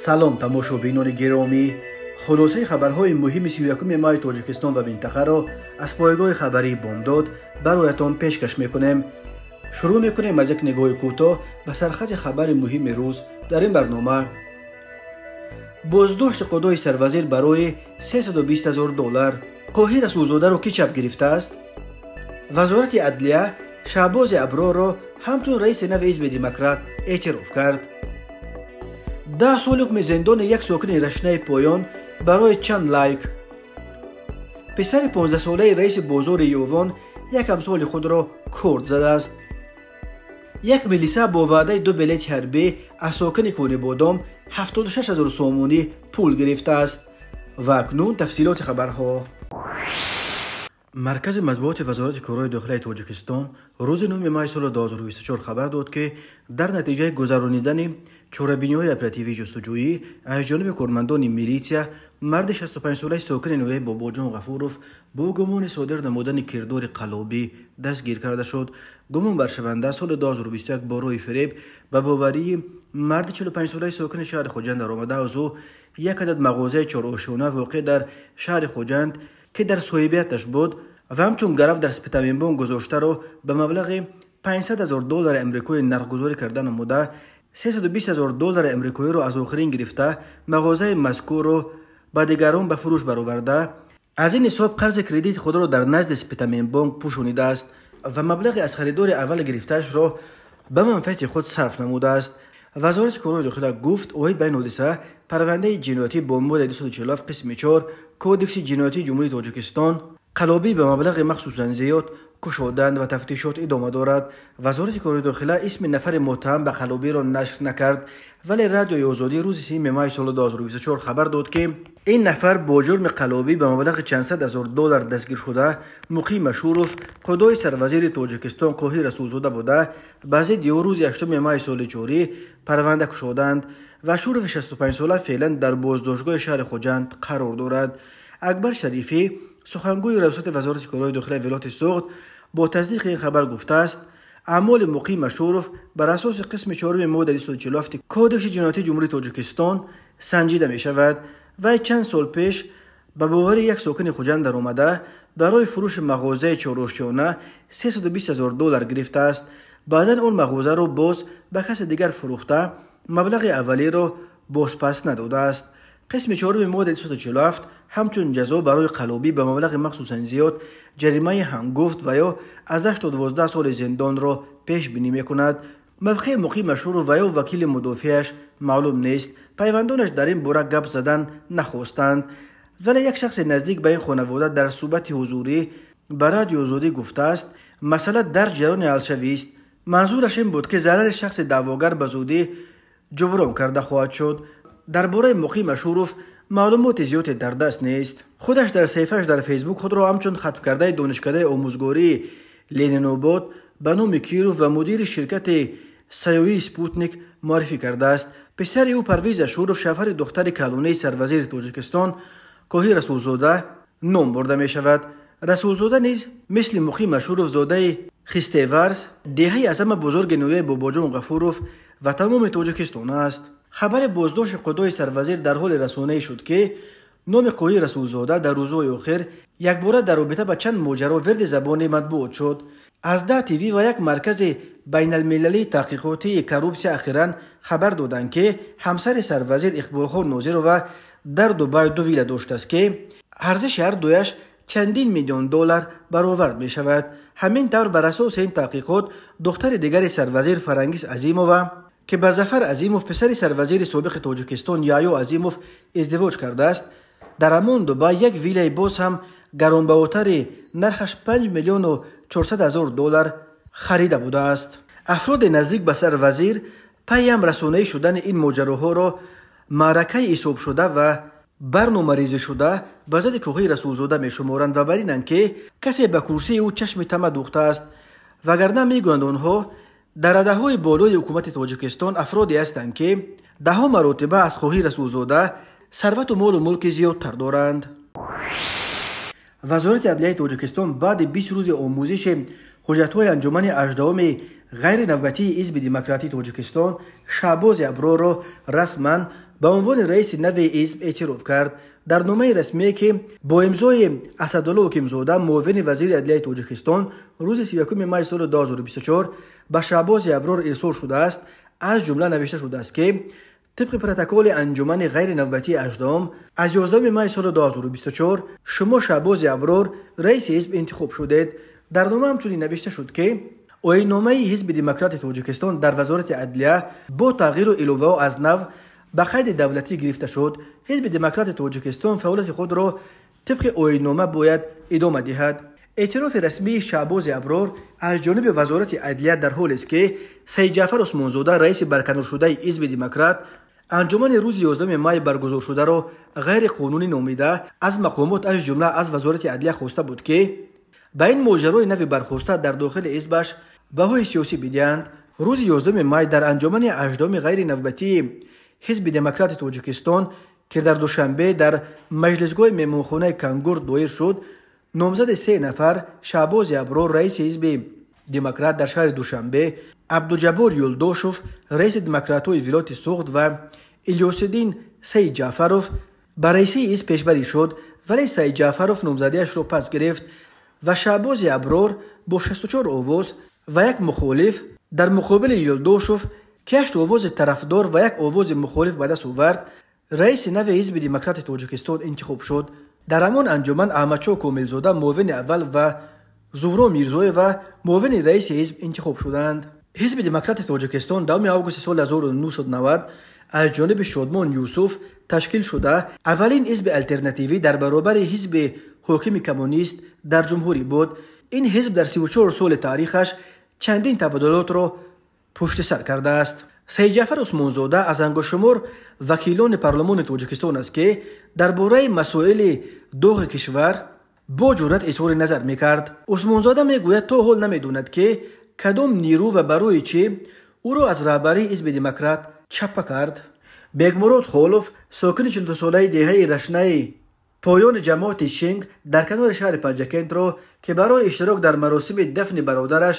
Салом, тамошобинони гиромӣ. Хулосаи хабарҳои муҳими 31 майи Тоҷикистон ва минтақаро аз пойгоҳи хабарии Бомдод бароятон пешкаш мекунем. Шурӯъ мекунем аз як нигоҳи кӯтоҳ ба сархати хабари муҳими рӯз дар ин барнома. Боздошти қудои сарвазир барои 320 ҳазор доллар. Қоҳир Расулзодаро кӣ чап гирифтааст? Вазорати адлия Шаҳбози Аброрро ҳамчун раиси нави Ҳизби Демократ эътироф кард. 10 соли ҳукми зиндони як сокини Рашнаи Поён барои чанд лайк. Писари 15-солаи раиси бозори Ёвон як ҳамсоли худро корд задааст. Як милиса бо ваъдаи 2 билети ҳарбӣ аз сокини Конибодом 76 ҳазор сомонӣ пул гирифтааст. Ва акнун тафсилоти хабарҳо. Маркази матбуоти Вазорати корҳои дохилаи Тоҷикистон рӯзи 9 май соли 2024 хабар дод, ки дар натиҷаи гузаронидани чорабиниҳои оперативии ҷустуҷӯӣ аз ҷониби кормандони милитсия марди 65-солаи сокини ноҳияи Бобоҷон Ғафуров бо гумони содир намудани кирдори қаллобӣ дастгир карда шуд. Гумонбаршаванда соли 2021 бо роҳи фиреб ба боварии марди 45-солаи сокини шаҳри Хуҷанд даромада аз ӯ як адад мағозаи чорошона воқеъ дар шаҳри Хуҷанд, ки дар соҳибияташ буд ва ҳамчун гарав дар Спитаменбонк гузоштаро ба маблағи 500 ҳазор доллари амрикоӣ нархгузорӣ карда намуда 320 ҳазор доллари амрикоиро аз охирин гирифта мағозаи мазкурро ба дигарон ба фурӯш бароварда, аз ин ҳисоб қарзи кредити худро дар назди Спитаменбонк пӯшонидааст ва маблағи аз харидори аввал гирифтаашро ба манфиати худ сарф намудааст. Вазорати корҳои дохила гуфт, оид ба ин ҳодиса парвандаи ҷиноятӣ бо моддаи 247 қисми 4 Кодекси ҷиноятии Ҷумҳурии Тоҷикистон қаллобӣ ба маблағи махсусан зиёд кушоданд ва тафтишот идома дорад. Вазорати корҳои дохила исми нафари муттаҳам ба қаллобиро нашр накард, вале Радиои Озодӣ рӯзи 3 май соли 2024 хабар дод, ки ин нафар бо ҷурми қаллобӣ ба маблағи чандсад ҳазор доллар дастгир шуда Муқим Ашуров, қудои сарвазири Тоҷикистон Қоҳир Расулзода буда, ба зидди ӯ рӯзи 8 май соли ҷорӣ парванда кушоданд ва Ашурови 65-сола феълан дар боздоштгоҳи шаҳри Хуҷанд қарор дорад. Акбар Шарифӣ, сухангӯи раёсати Вазорати корҳои дохилаи вилояти Суғд, бо тасдиқи ин хабар гуфтааст, аъмоли Муқим Ашуров бар асоси қисми 4 моддаи 247 Кодекси ҷиноятии Ҷумҳурии Тоҷикистон санҷида мешавад. Вай чанд сол пеш ба бовари як сокини Хуҷанд даромада барои фурӯши мағозаи чорошиёна 320 ҳазор доллар гирифтааст. Баъдан он мағозаро боз ба каси дигар фурӯхта маблағи аввалиро бозпас надодааст. Қисми 4 моддаи 247 ҳамчун ҷазо барои қаллобӣ ба маблағи махсусан зиёд ҷаримаи ҳангуфт ва ё аз 8 то 12 соли зиндонро пешбинӣ мекунад. Мавқеи Муқим Ашуров ва ё вакили мудофиаш маълум нест. Пайвандонаш дар ин бора гап задан нахостанд, вале як шахси наздик ба ин хонавода дар суҳбати ҳузурӣ ба Радиои Озодӣ гуфтааст, масъала дар ҷараёни ҳалшавист. Манзураш ин буд, ки зарари шахси даъвогар ба зудӣ ҷуброн карда хоҳад шуд. Дар бораи Муқим Ашуров маълумоти зиёде дар даст нест. Худаш дар саҳифааш дар Фейсбук худро ҳамчун хатмкардаи донишкадаи омӯзгории Ленинобод ба номи Киров ва мудири ширкати сайёҳии Спутник муаррифӣ кардааст. Писари ӯ Парвиз Ашуров шавҳари духтари калонаи сарвазири Тоҷикистон Қоҳир Расулзода ном бурда мешавад. Расулзода низ мисли Муқим Ашуров зодаи Хистеварз, деҳаи аз ҳама бузурги ноҳияи Бобоҷон Ғафуров ва тамоми Тоҷикистон аст. Хабари боздошти қудои сарвазир дар ҳоле расонаӣ шуд, ки номи Қоҳир Расулзода дар рӯзҳои охир якбора дар робита ба чанд моҷаро вирди забони матбуот шуд. Аз 10 ТВ ва як маркази байналмилалии таҳқиқотии коррупсия ахиран хабар доданд, ки ҳамсари сарвазир Иқболхон Нозирова дар Дубай 2 вилла доштааст, ки арзиши ҳар дуяш чандин миллион доллар баровард мешавад. Ҳамин тавр бар асоси ин таҳқиқот духтари дигари сарвазир Фарангиз Азимова, ки ба Зафар Азимов, писари сарвазири собиқи Тоҷикистон Яҳё Азимов издивоҷ кардааст, дар ҳамон Дубай як виллаи боз ҳам гаронбаҳотари нархаш 5 миллиону 400 ҳазор доллар харида будааст. Афроди наздик ба сарвазир пайи ҳам расонаӣ шудани ин моҷароҳоро маъракаи ҳисобшуда ва барномарезишуда ба зидди Қоҳир Расулзода мешуморанд ва бар инанд, ки касе ба курсии ӯ чашми тама духтааст. Вагарна, мегӯянд онҳо, дар радаҳои болои ҳукумати Тоҷикистон афроде ҳастанд, ки даҳҳо маротиба аз Қоҳир Расулзода сарвату молу мулки зиёдтар доранд. Вазорати адлияи Тоҷикистон баъди 20 рӯзи омӯзиши ҳуҷҷатҳои анҷумани 18-уми ғайринавбатии Ҳизби Демократии Тоҷикистон Шаҳбози Аброрро расман ба унвони раиси нави ҳизб эътироф кард. Дар номаи расмие, ки бо имзои Асадулло Ҳукимзода, муовини вазири адлияи Тоҷикистон, рӯзи 31 май соли 2024 ба Шаҳбози Аброр ирсол шудааст, аз ҷумла навишта шудааст, ки тибқи протоколи анҷумани ғайринавбатии 18 аз 11 май соли 2024 шумо, Шаҳбози Аброр, раиси ҳизб интихоб шудед. Дар нома ҳамчунин навишта шуд, ки оинномаи Ҳизби Демократи Тоҷикистон дар Вазорати адлия бо тағйиру иловаҳо аз нав ба қайди давлатӣ гирифта шуд. Ҳизби Демократи Тоҷикистон фаъолияти худро тибқи оиннома бояд идома диҳад. Эътирофи расмии Шаҳбози Аброр аз ҷониби Вазорати адлия дар ҳолест, ки Саидҷаъфар Усмонзода, раиси барканоршудаи Ҳизби Демократ, анҷумани рӯзи 11 май баргузоршударо ғайриқонунӣ номида, аз мақомот, аз ҷумла аз Вазорати адлия хоста буд, ки ба ин моҷарои нави бархоста дар дохили ҳизбаш баҳои сиёсӣ бидиҳанд. Рӯзи 11 май дар анҷумани 18 ғайринавбатии Ҳизби Демократи Тоҷикистон, ки дар Душанбе дар маҷлисгоҳи меҳмонхонаи Кангур доир шуд, номзади се нафар: Шаҳбози Аброр, раиси Ҳизби Демократ дар шаҳри Душанбе, Абдуҷаббор Юлдошев, раиси демократҳои вилояти Суғд, ва Илёсиддин Саидҷаъфаров ба раисии ҳизб пешбарӣ шуд, вале Саидҷаъфаров номзадиашро пас гирифт ва Шаҳбози Аброр бо 64 овоз ва як мухолиф дар муқобили Юлдошев, ки 8 овози тарафдор ва як овози мухолиф ба даст овард, раиси нави Ҳизби Демократи Тоҷикистон интихоб шуд. Дар ҳамон анҷуман Аҳмадшоҳ Комилзода муовини аввал ва Зуҳро Мирзоева муовини раиси ҳизб интихоб шуданд. Ҳизби Демократи Тоҷикистон 10 августи соли 1990 аз ҷониби Шодмон Юсуф ташкил шуда, аввалин ҳизби алтернативӣ дар баробари ҳизби ҳокими коммунист дар ҷумҳурӣ буд. Ин ҳизб дар 34 соли таърихаш чандин табаддулотро пушти сар кардааст. Саидҷаъфар Усмонзода аз ангуштшумор вакилони парлумони Тоҷикистон аст, ки дар бораи масоили доғи кишвар бо ҷуръат изҳори назар мекард. Усмонзода мегӯяд, то ҳол намедонад, ки кадом нирӯ ва барои чӣ ӯро аз раҳбарии Ҳизби Демократ чаппа кард. Бекмурод Холов, сокини 42-солаи деҳаи Рашнаи поёни ҷамоати Шинг дар канори шаҳри Панҷакентро, ки барои иштирок дар маросими дафни бародараш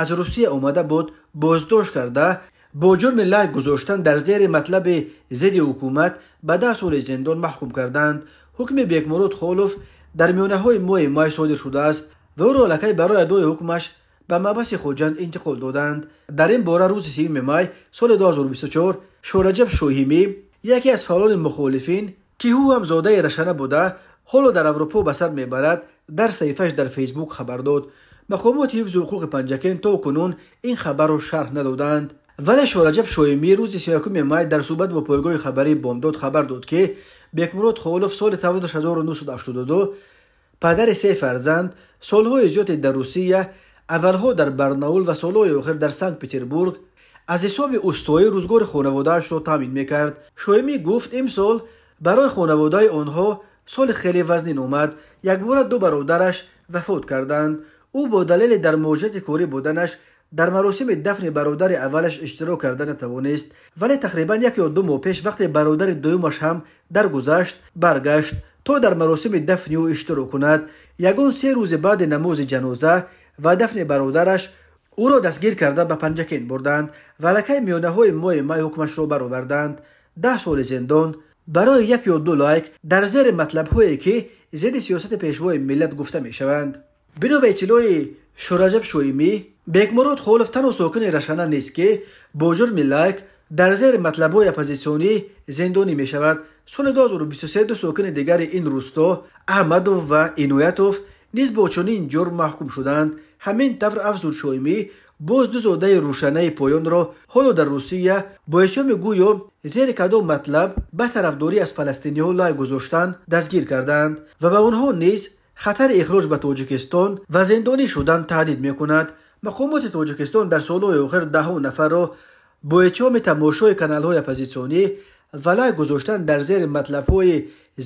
аз Русия омада буд, боздошт карда, бо ҷурми лайк гузоштан дар зери матлаби зидди ҳукумат ба 10 соли зиндон маҳкум карданд. Ҳукми Бекмурод Холов дар миёнаҳои моҳи май содир шудааст ва ӯро аллакай барои адои ҳукмаш ба маҳбаси Хоҷанд интиқол доданд. Дар ин бора рӯзи 3 май соли 2024 Шораҷаб Шоҳимӣ, яке аз фаъолони мухолифин, ки ӯ ҳам зодаи Рашана буда, ҳоло дар Аврупо ба сар мебарад, дар саҳифааш дар Фейсбук хабар дод. Мақомоти ҳифзи ҳуқуқи Панҷакент то кунун ин хабарро шарҳ надоданд. Вале Шораҷаб Шоимӣ рӯзи 31 май дар суҳбат бо пойгоҳи хабарии Бомдод хабар дод, ки Бекмурод Холов соли таваллудаш 1982, падари се фарзанд, солҳои зиёде дар Русия, аввалҳо дар Барнаул ва солҳои охир дар Санкт Петербург аз ҳисоби устоӣ рӯзгори хонаводаашро таъмин мекард. Шоимӣ гуфт, имсол барои хонаводаи онҳо соли хеле вазнин омад. Якбора ду бародараш вафот карданд. Ӯ бо далели дар муҳоҷирати корӣ буданаш дар маросими дафни бародари аввалаш иштирок карда натавонист, вале тақрибан як ё ду моҳ пеш, вақте бародари дуюмаш ҳам даргузашт, баргашт то дар маросими дафни ӯ иштирок кунад. Ягон се рӯзи баъди намози ҷаноза ва дафни бародараш ӯро дастгир карда ба Панҷакент бурданд ва аллакай миёнаҳои моҳи май ҳукмашро бароварданд: 10 соли зиндон барои як ё ду лайк дар зери матлабҳое, ки зидди сиёсати пешвои миллат гуфта мешаванд. Бино ба иттилои Шораҷаб Шоимӣ, Бекмурод Холов танҳо сокини Рашана нест, ки бо ҷурми лайк дар зери матлабҳои оппозитсионӣ зиндонӣ мешавад. Соли 2023 ду сокини дигари ин рӯсто, Аҳмадов ва Иноятов, низ бо чунин ҷурм маҳкум шуданд. Ҳамин тавр, афзуд Шоимӣ, боз ду зодаи Рӯшанаи поёнро ҳоло дар Русия бо иттиҳоми гӯё зери кадом матлаб ба тарафдорӣ аз фаластиниҳо лайк гузоштан дастгир карданд ва ба онҳо низ хатари ихроҷ ба Тоҷикистон ва зиндонӣ шудан таҳдид мекунад. Мақомоти Тоҷикистон дар солҳои охир даҳҳо нафарро бо иттиҳоми тамошои каналҳои оппозитсионӣ ва лайк гузоштан дар зери матлабҳои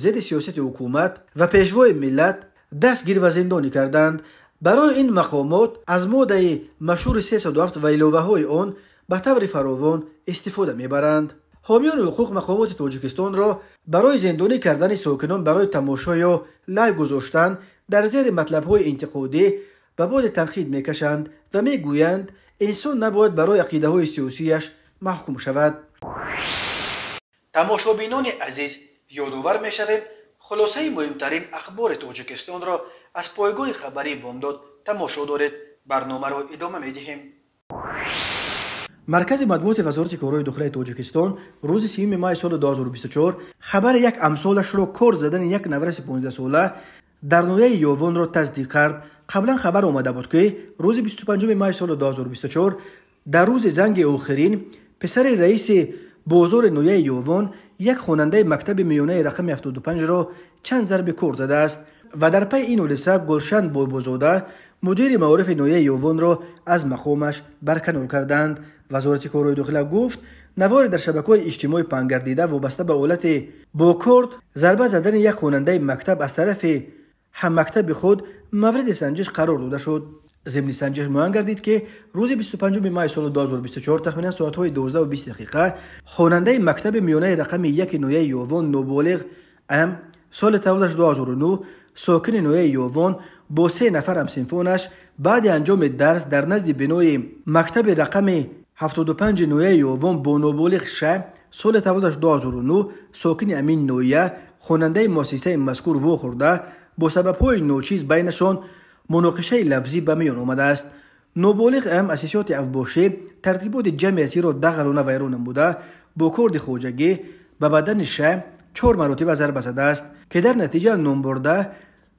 зидди сиёсати ҳукумат ва пешвои миллат дастгир ва зиндонӣ карданд. Барои ин мақомот аз моддаи машҳури 307 ва иловаҳои он ба таври фаровон истифода мебаранд. Ҳомиёни ҳуқуқ мақомоти Тоҷикистонро барои зиндонӣ кардани сокинон барои тамошо ё лайк гузоштан дар зери матлабҳои интиқодӣ ба боди танқид мекашанд ва мегӯянд, инсон набояд барои ақидаҳои сиёсияш маҳкум шавад. Тамошобинони азиз, ёдовар мешавем, хулосаи муҳимтарин ахбори Тоҷикистонро аз пойгоҳи хабарии Бомдод тамошо доред. Барномаро идома медиҳем. Маркази матбуоти Вазорати корҳои дохилаи Тоҷикистон рӯзи 3 май соли 2024 хабари як амсолашро кор задани як навраси 15сола дар ноҳияи Ёвонро тасдиқ кард. Қаблан хабар омада буд, ки рӯзи 25 май соли 2024 дар рӯзи занги охирин писари раиси бозори ноҳияи Ёвон як хонандаи мактаби миёнаи рақами 75-ро чанд зарби кор задааст ва дар пайи ин ҳодиса Гулшан Бойбозода, мудири маорифи ноҳияи Ёвонро аз мақомаш барканор карданд. Вазорати корҳои дохила гуфт, навори дар шабакаҳои иҷтимоӣ паҳн гардида вобаста ба ҳолати бо корд зарба задани як хонандаи мактаб аз тарафи ҳаммактаби худ мавриди санҷиш қарор дода шуд. Зимни санҷиш муайян гардид, ки рӯзи 25 май соли 2024 тахминан соатҳои 12:20 хонандаи мактаби миёнаи рақами 1 ноҳияи Ёвон ноболиғ М соли таваллудаш 2009 сокини ноҳияи Ёвон бо 3 нафар ҳамсинфонаш баъди анҷоми дарс дар назди бинои мактаби рақами 75 ноҳияи Ёвон бо ноболиғ Ш соли таваллудаш 2009 сокини амин ноҳия хонандаи муассисаи мазкур вохӯрда бо сабабҳои ночиз байнашон муноқишаи лафзӣ ба миён омадааст. Ноболиғ М аз ҳиссиёти авбошӣ тартиботи ҷамъиятиро дағалона вайрон намуда бо корди хоҷагӣ ба бадани Ш 4 маротиба зарба задааст, ки дар натиҷа номбурда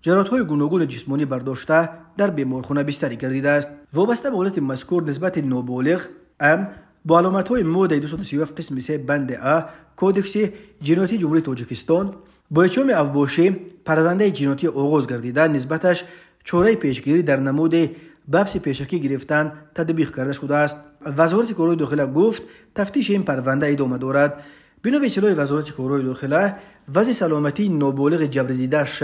ҷароҳатҳои гуногуни ҷисмонӣ бардошта дар беморхона бистарӣ гардидааст. Вобаста ба ҳолати мазкур нисбати ноболиғ М бо аломатҳои моддаи 237 қисми 3 банди А Кодекси ҷиноятии Ҷумҳурии Тоҷикистон бо иттиҳоми авбошӣ парвандаи ҷиноятӣ оғоз гардида нисбаташ чораи пешгирӣ дар намуди баҳси пешакӣ гирифтан татбиқ карда шудааст. Вазорати корҳои дохила гуфт, тафтиши ин парванда идома дорад. Бино ба иттилои Вазорати корҳои дохила, вазъи саломатии ноболиғи ҷабрдида Ш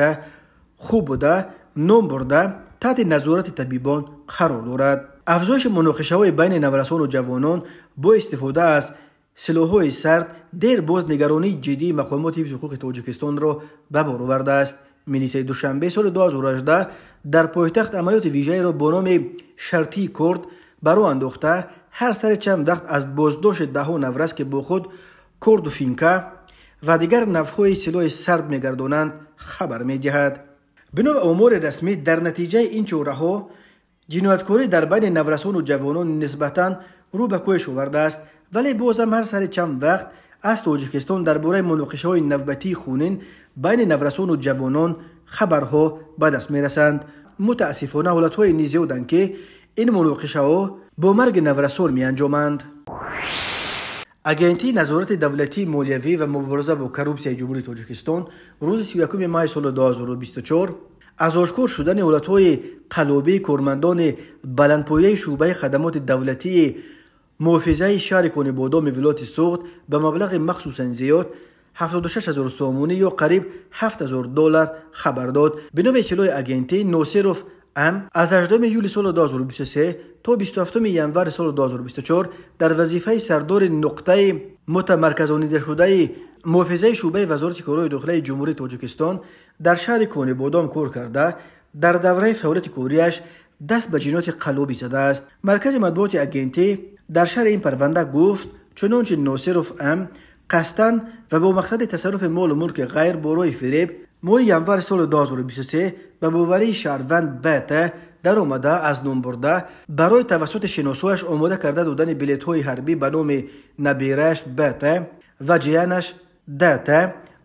хуб буда, ном бурда таҳти назорати табибон қарор дорад. Афзоиши муноқишаҳои байни наврасону ҷавонон бо истифода аз силоҳҳои сард дер боз нигаронии ҷиддии мақомоти ҳифзи ҳуқуқи Тоҷикистонро ба бор овардааст. Милисияи Душанбе соли 2018 дар пойтахт амалиёти вижаеро бо номи шартии корд ба роҳ андохта ҳар сари чанд вақт аз боздошти даҳҳо наврас, ки бо худ корду финка ва дигар навъҳои силоҳи сард мегардонанд, хабар медиҳад. Бино ба омори расмӣ, дар натиҷаи ин чораҳо ҷинояткорӣ дар байни наврасону ҷавонон нисбатан рӯ ба коҳиш овардааст, вале бозам ҳар сари чанд вақт аз Тоҷикистон дар бораи муноқишаҳои навбатии хунин байни наврасону ҷавонон хабарҳо ба даст мерасанд. Мутаассифона, ҳолатҳое низ зиёданд, ки ин муноқишаҳо бо марги наврасон меанҷоманд. Агентии назорати давлатии молиявӣ ва мубориза бо коррупсияи Ҷумҳурии Тоҷикистон рӯзи 31 май соли 2024 аз ошкор шудани ҳолатҳои қаллобии кормандони баландпояи шӯъбаи хадамоти давлатии муҳофизаи шаҳри Конибодоми вилояти Суғд ба маблағи махсусан зиёд 76 000 сомонӣ ё қариб 7 000 доллар хабар дод. Бино ба иттилои агентӣ, Носиров М аз 8 июли соли 2023 то 27 январи соли 2024 дар вазифаи сардори нуқтаи мутамарказонидашудаи муҳофизаи шӯъбаи Вазорати корҳои дохилаи Ҷумҳурии Тоҷикистон дар шаҳри Конибодом кор карда, дар давраи фаъолияти кориаш даст ба ҷинояти қаллобӣ задааст. Маркази матбуоти агентӣ дар шарҳи ин парванда гуфт, чунончи Носиров М қасдан ва бо мақсади тасарруфи молу мулки ғайр бо роҳи фиреб моҳи январи соли 2023 ба боварии шаҳрванд БТ даромада аз номбурда барои тавассути шиносояш омода карда додани билетҳои ҳарбӣ ба номи набирааш БТ ва ҷиянаш ДТ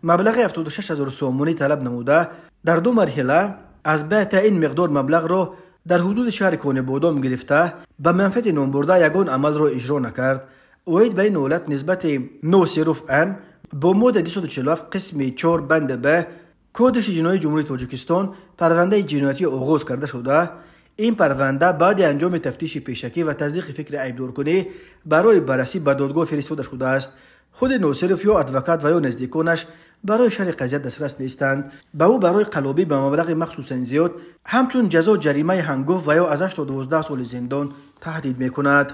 маблағи 76 000 сомонӣ талаб намуда, дар ду марҳила аз БТ ин миқдор маблағро дар ҳудуди шаҳри Конибодом гирифта ба манфиати номбурда ягон амалро иҷро накард. Оид ба ин ҳолат нисбати Носиров М бо моддаи 247 қисми 4 банди Б Кодекси ҷиноии Ҷумҳурии Тоҷикистон парвандаи ҷиноятӣ оғоз карда шуда, ин парванда баъди анҷоми тафтиши пешакӣ ва тасдиқи фикри айбдоркунӣ барои баррасӣ ба додгоҳ фиристода шудааст. Худи Носиров ё адвокат ва ё наздиконаш барои шарҳи қазия дастрас нестанд. Ба ӯ барои қаллобӣ ба маблағи махсусан зиёд ҳамчун ҷазо ҷаримаи ҳангофт ва ё аз 8 то 12 соли зиндон таҳдид мекунад.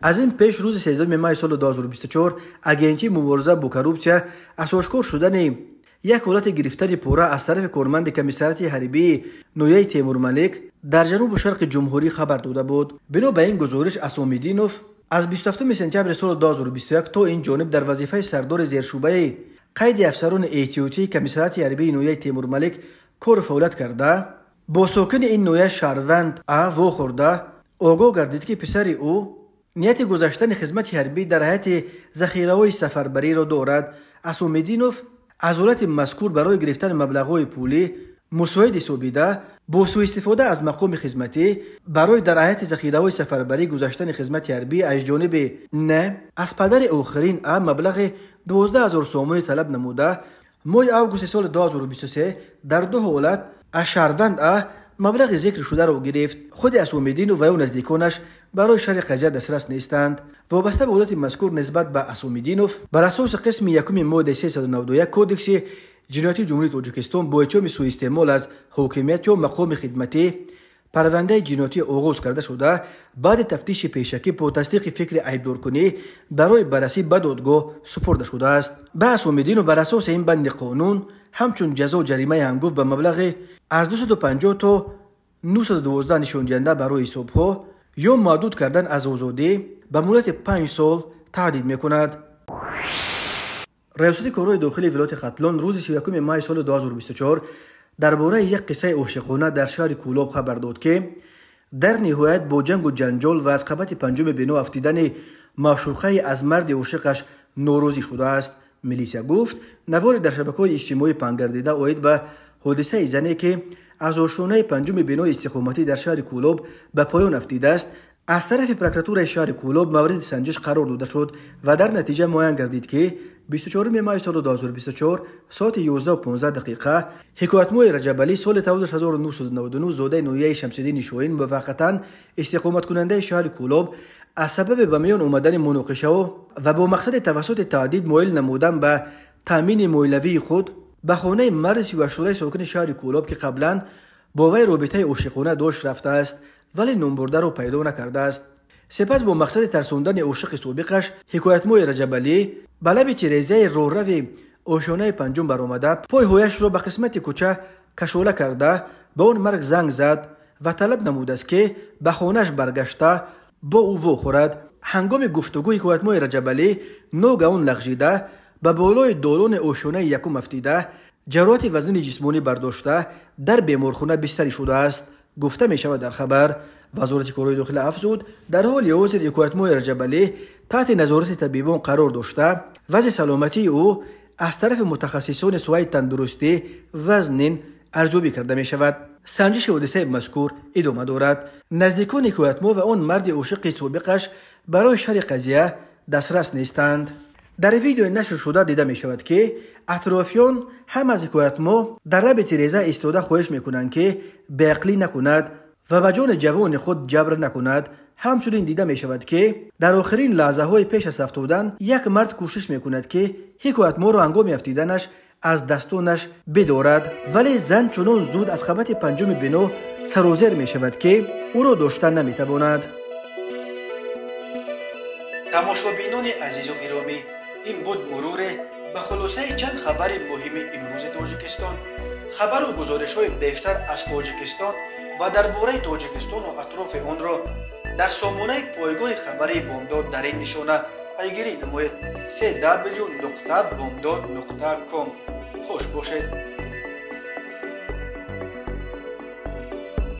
Аз ин пеш рӯзи 13 май соли 2024 агентии мубориза бо коррупсия аз ошкор шудани як ҳолати гирифтани пора аз тарафи корманди комиссариати ҳарбии ноҳияи Темурмалик дар ҷанубу шарқи ҷумҳурӣ хабар дода буд. Бино ба ин гузориш, Асомиддинов Аз 27 сентябри соли 2021 то ин ҷониб дар вазифаи сардори зершӯбаи қайди афсарони эҳтиётии комиссариати ҳарбии ноҳияи Темурмалик кору фаъолият карда, бо сокини ин ноҳия шаҳрванд А вохӯрда огоҳ гардид, ки писари ӯ нияти гузаштани хизмати ҳарбӣ дар ҳайати захираҳои сафарбариро дорад. Асомиддинов аз ҳолати мазкур барои гирифтани маблағҳои пулӣ мусоид ҳисобида, бо суистифода аз мақоми хизматӣ барои дар ҳайати захираҳои сафарбарӣ гузаштани хизмати ҳарбӣ аз ҷониби Н аз падари охирин А маблағи 12 000 сомонӣ талаб намуда, моҳи августи соли 2023 дар ду ҳолат аз шаҳрванд А маблағи зикршударо гирифт. Худи Асомиддинов ва ё наздиконаш барои шарҳи қазия дастрас нестанд. Вобаста ба ҳолати мазкур нисбат ба Асомиддинов бар асоси қисми якуми моддаи 391 Кодекси ҷиноятии Ҷумҳурии Тоҷикистон бо иттиҳоми суистеъмол аз ҳокимият ё мақоми хидматӣ парвандаи ҷиноятӣ оғоз карда шуда, баъди тафтиши пешакӣ бо тасдиқи фикри айбдоркунӣ барои баррасӣ ба додгоҳ супурда шудааст. Ба Асомиддинов бар асоси ин банди қонун ҳамчун ҷазо ҷаримаи ҳангофт ба маблағи аз 250 то 912 нишондиҳанда барои ҳисобҳо ё маҳдуд кардан аз озодӣ ба муҳлати 5 сол таҳдид мекунад. Раёсати корҳои дохилии вилояти Хатлон рӯзи 31 май соли 2024 дар бораи як қиссаи ошиқона дар шаҳри Кӯлоб хабар дод, ки дар ниҳоят бо ҷангу ҷанҷол ва аз қабати панҷуми бино афтидани маъшуқаи аз марди ошиқаш норозӣ шудааст. Милисия гуфт, навори дар шабакаҳои иҷтимоӣ паҳнгардида оид ба ҳодисаи зане, ки аз ошёнаи панҷуми бинои истиқоматӣ дар шаҳри Кӯлоб ба поён афтидааст, аз тарафи прокуратураи шаҳри Кӯлоб мавриди санҷиш қарор дода шуд ва дар натиҷа муайян гардид, ки 24 май соли 2024 соати 11:15 дақиқа Ҳикоятмои Раҷабалӣ соли 1999 зодаи ноҳияи Шамсиддини Шоҳин муваққатан истиқоматкунандаи шаҳри Кӯлоб аз сабаби ба миён омадани муноқишаҳо ва бо мақсади тавассути таҳдид моил намудан ба таъмини моилавии худ ба хонаи марди 38-солаи сокини шаҳри Кӯлоб, ки қаблан бо вай робитаи ошиқона дошт, рафтааст, вале номбурдаро пайдо накардааст. Сипас бо мақсади тарсондани ошиқи собиқаш Ҳикоятмои Раҷабалӣ ба лаби тирезаи роҳрави ошёнаи панҷум баромада, пойҳояшро ба қисмати кӯча кашола карда, ба он марг занг зад ва талаб намудааст, ки ба хонааш баргашта бо ӯ вохӯрад. Ҳангоми гуфтугӯ Ҳикоятмои Раҷабалӣ ногаҳон лағжида ба болои долони ошёнаи якум афтида, ҷароҳати вазнини ҷисмонӣ бардошта, дар беморхона бистарӣ шудааст, гуфта мешавад дар хабар. Вазорати корҳои дохила афзуд, дар ҳоли ҳозир Ҳикоятмои Раҷабалӣ таҳти назорати табибон қарор дошта, вазъи саломатии ӯ аз тарафи мутахассисони соҳаи тандурустӣ вазнин арзёбӣ карда мешавад. Санҷиши ҳодисаи мазкур идома дорад. Наздикони Ҳикоятмо ва он марди ошиқи собиқаш барои шарҳи қазия дастрас нестанд. Дар видеои нашршуда дида мешавад, ки атрофиён ҳам аз Ҳикоятмо дар лаби тиреза истода хоҳиш мекунанд, ки беақлӣ накунад ва ба ҷони ҷавони худ ҷабр накунад. Ҳамчунин дида мешавад, ки дар охирин лаҳзаҳои пеш аз афтодан як мард кӯшиш мекунад, ки Ҳикоятморо ҳангоми афтиданаш аз дастонаш бидорад, вале зан чунон зуд аз қабати панҷуми бино сарозер мешавад, ки ӯро дошта наметавонад. Тамошобинони азизу гиромӣ, ин буд муруре ба хулосаи чанд хабари муҳими имрӯзи Тоҷикистон. Хабару гузоришҳои бештар аз Тоҷикистон ва дар бораи Тоҷикистону атрофи онро дар сомонаи пойгоҳи хабарии Бомдод дар ин нишона пайгирӣ намоед: cw.bomdod.com. Хуш бошед.